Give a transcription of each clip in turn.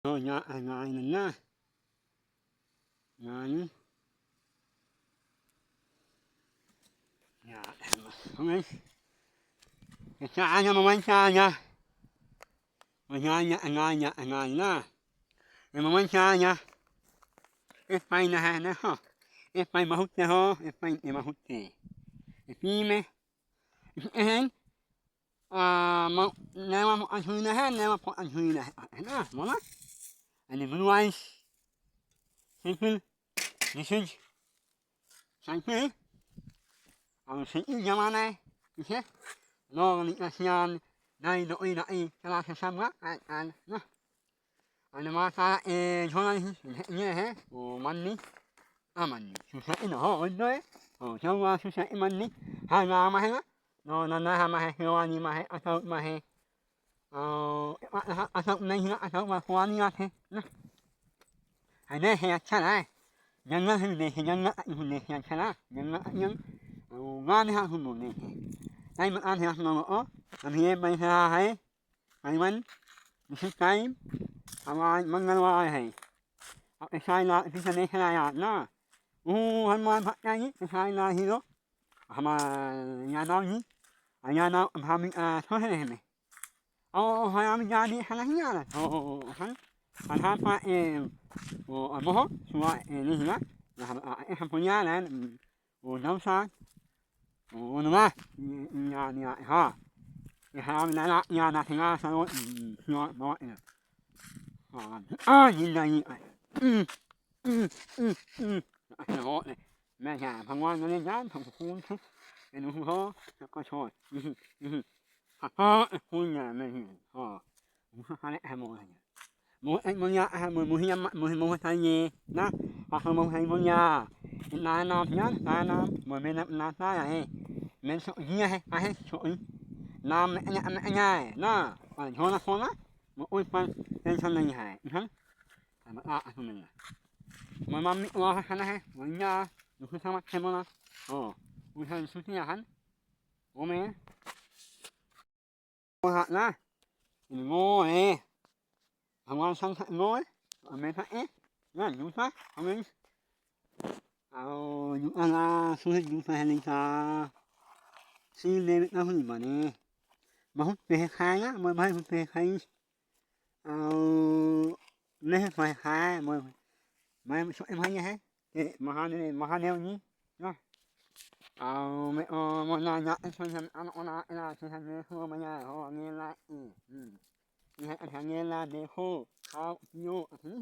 ໂອ້ຍ ຍາ ອາຍ ງາຍນັ້ນນະ ງາຍ ຍາ ເຫັນບໍ່ ເຫັນໄໝ ຍາ ຍາ ມາ ມາ ຍາ ຍາ ມາ ຍາ ຍາ ອາຍ ງາຍ ຍາ ອາຍ ງາຍນະ ເຫັນບໍ່ ມາ ຍາ ຍາ ເອັດໄປນະ ເຫັນນະ ເອັດໄປມາຮຸດເດ ເຮັດໄປເອັດມາຮຸດເດ ເອັດປີແມ ເຫັນ ອ່າ ມາ ແນວວ່າ ອັນຄືນະ ແນວວ່າ ອັນຄືນະ ເຫັນນະ ບໍ່ນະ ອັນນີ້ມັນໄວ ຊິຄື ນີ້ຄື ໃສ່ຄື ເອົາຊິອີກຢ່າງມາແນ ໂອເຄ ນອກນີ້ກະຊິອ່ານ ໄດ້ ໂດ ອີ ນະ ອີ ສະຫຼະ ສະຊຳ ງະ ອານ ອານ ນະ Anima sala e jona ni he o mani amani susa ino ho ondo e o jawa susa imani hana mahe no nana ha mahe hiwani mahe asau mahe o asau nai hina asau ma kuani ate na hai ne he achala e janga he ne he janga hu ne he achala janga yang o ngani ha hu ne he nai ma an he no o ami e mai ha hai ໄປມັນ ມີຊິໄກ ອາວາຍມັນງານວາຍໃຫ້ ເອົາໄປໃຊ້ລະ ທີ່ສະເນສະລາຍາດນະ ໂອ້ ຮັນມານພັກໃຫຍ່ນີ້ ໄປໃຊ້ລາຍຮີໂລ ເອົາມາຍານອນນີ້ ອາຍານອນພາມີອາໂທໃຫ້ແມ່ ເອົາ ເອົາໃຫ້ອາມີຍານີ້ ຫັ້ນລະເຮີຍລະ ໂອ້ ຫັ້ນ ອັນທານພະເອ ໂອ້ ອັນບໍ່ຮອດ ສວຍເອນີ້ນະ ນະ ອາ ເອ ຮັບຜົນຍາແລ້ວ Ondan sonra, onu var. Ya, ya, ha. Ya, ha, na, na, ya, na, na, sa, no, no, no, ya. Ha, ah, ni, na, ni, ai. Mm, mm, mm, mm. Ai, no, ne. Me, ya, pa, ngwa, no, ne, ya, pa, ku, ku, ku. E, no, ho, ya, ko, so. Mhm, mhm. Ha, ha, e, ku, ya, me, ni. Ha. Ha, ha, ne, ha, mo, ya. ໝູເອັດ ໝູຍາ ໝູ ໝູຮຽມ ໝູ ໝູໄທເຍນະ ພາເຮົາໝູໄທ ໝູຍາ ນານາມ ນານາມ ໝູເມນາ ນາຊາຍ ເອ ເມນໂຊເຍ ເອ ເຊໂຊ ນາມ ນາ ນາ ນາ ນາ ໂຊນະ ໂຊນະ ໝູອຸຍ ປານ ເປັນຊະນະ ໃຫ້ ຮະ ມາ ອາ ອາ ໂຊນະ ມາ ມາ ມີ ວາ ຮະ ນະ ເອ ໝູຍາ ໂຊ ສະມາ ເຊໂມນະ ໂອ ອຸຍ ຮະ ສຸຕິຍາ ຫັ້ນ ໂອເມ Oha na. Ini mo e. Hangal sang sa mo e. Ame sa e. Na, juta. Amen. Au, juta na sulit juta halin sa. Si David na huli mane. Mahut pe kaya, mo mahut pe kaya. Au, ne pe kaya, mo. Mai so e mai he. ເອ ມາຫາແນວນີ້ ມາຫາແນວນີ້ເນາະ ເອົາແມ່ ເອົາ ມານານະ ເອີ ຊອນ ອັນ ໂອນາ ເອລາ ຊອນ ເນໂຮ ມາຍາ ໂຮ ເງລາ ອີ ອືມ ອີ ໃຫ້ ອັນ ເງລາ ເນໂຮ ຄາວ ໂຍ ອະ ຫື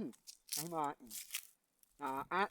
ໃຫ້ ບາ ອີ ອາ ອະ